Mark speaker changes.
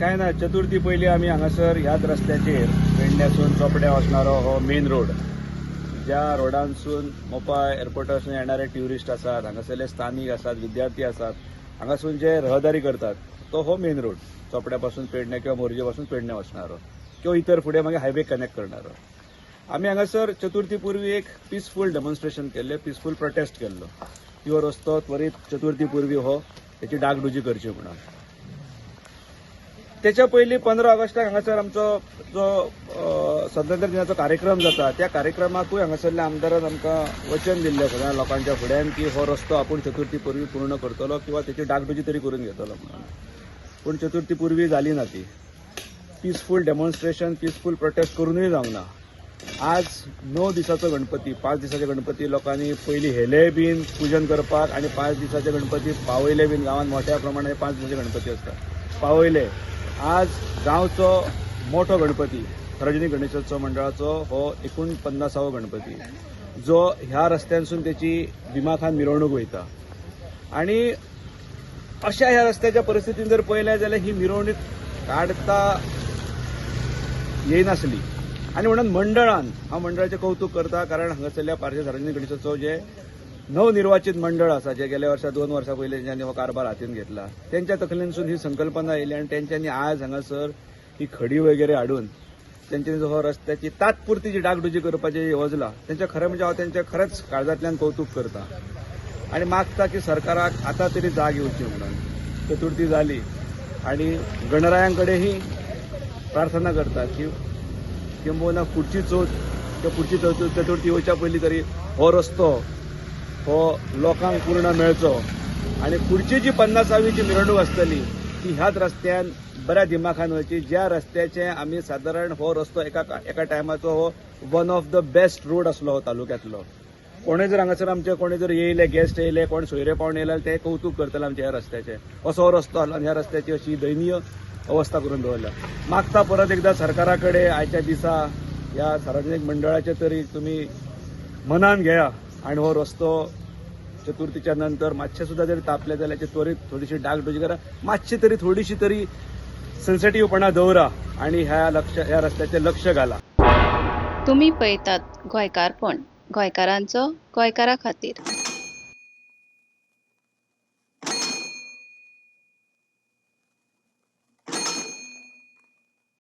Speaker 1: काय ना, चतुर्थी पयलीं आमी हांगासर ह्याच रस्त्याचेर पेडण्यासून चोपड्या वचणारो हो मेन रोड, ज्या रोडांसून मोपा एअरपोर्टासून येणारे ट्युरिस्ट आसात, हांगासरले स्थानीक आसात, विद्यार्थी आसात, हांगासून जे रहदारी करतात तो हो मेन रोड चोपड्या पासून पेडणे किंवा मोरजे पासून पेडणे वचणारो किंवा इतर फुडें मागीर हायवे कनेक्ट करणारो. आमी हांगासर चतुर्थी पूर्वी एक पिसफूल डेमॉन्स्ट्रेशन केल्लें, पिसफूल प्रोटेस्ट केल्लो की हो रस्तो त्वरीत चतुर्थी पूर्वी हो तेची डागडुजी करची म्हणून. त्याच्या पयलीं 15 ऑगस्टाक हांगासर आमचो जो स्वातंत्र्य दिनाचो कार्यक्रम जाता, त्या कार्यक्रमाकूय हांगासरल्या आमदारान आमकां वचन दिल्लें सगळ्या लोकांच्या फुड्यान की हो रस्तो आपूण चतुर्थी पूर्वी पूर्ण करतलो किंवा तेची डागडुजी तरी करून घेतलो म्हणून. पूण चतुर्थी पूर्वी जाली ना ती. पिसफूल डेमॉन्स्ट्रेशन, पिसफूल प्रोटेस्ट करूनय जावंक ना. आज 9 दिसाचो गणपती, 5 दिसाचे गणपती लोकांनी पयलीं हेले बीन पुजन करपाक आनी 5 दिसाचे गणपती पावयले बीन. गांवांत मोठ्या प्रमाणात 5 दिसाचे गणपती आसता, पावयले. आज गांवचो मोठो गणपती, सार्वजनिक गणेशोत्सव मंडळाचो हो 49वो गणपती, जो ह्या रस्त्यांसून तेची दिमाखान मिरवणूक वयता. आनी अशा ह्या रस्त्याच्या परिस्थितीन जर पळयलें जाल्यार ही मिरवणूक काडता येयनासली. आनी म्हणून मंडळान, हांव मंडळाचें कौतूक करता, कारण हांगासरल्या पार्से सार्वजनिक गणेशोत्सव जे नवनिर्वाचित मंडळ आसा, जे गेल्या वर्सा, 2 वर्सां पयलीं तेंच्यांनी हो कारभार हातीन घेतला, तेंच्या तकलेनसून ही संकल्पना येयली आनी तेंच्यांनी आज हांगासर ही खडी वगैरे हाडून तेंच्यांनी जो हो रस्त्याची तात्पुरती जी डागडुजी करपाची येवजला, तेंच्या खरें म्हणजे हांव तेंच्या खरेंच काळजांतल्यान कौतूक करता आनी मागता की सरकाराक आतां तरी जाग येवची म्हणून. चतुर्थी जाली आनी गणरायांकडेनही प्रार्थना करता की किंबहुना फुडची चवथ किंवा फुडची चतुर्थी येवच्या पयलीं तरी हो रस्तो हो लोकांक पूर्ण मेळचो आनी फुडची जी 50वी जी मिरवणूक आसतली ती ह्याच रस्त्यान बऱ्या दिमाखान वयची, ज्या रस्त्याचे आमी सादारण हो रस्तो एका एका टायमाचो हो one of the best road आसलो हो तालुक्यांतलो. कोणूय जर हांगासर आमचे कोणी जर येयले, गेस्ट येयले, कोण सोयरे पावणे येयले, ते कौतूक करतले आमच्या ह्या रस्त्याचे. असो हो रस्तो आसलो आनी ह्या रस्त्याची अशी दयनीय अवस्था करून दवरल्या. मागता परत एकदा सरकारा कडेन, आयच्या दिसा ह्या सार्वजनीक मंडळाचे तरी तुमी मनान घेया आनी हो रस्तो चतुर्थीच्या नंतर मातशें सुद्दां जरी तापले जाल्यार त्वरीत थोडीशी डागडुजी करा, मातशी तरी थोडीशी तरी सेन्सिटिव्हपणा दवरा आनी ह्या रस्त्याचेर लक्ष घाला.
Speaker 2: तुम्ही पळयतात गोंयकारपण, गोंयकारांचो गोंयकारा खातीर.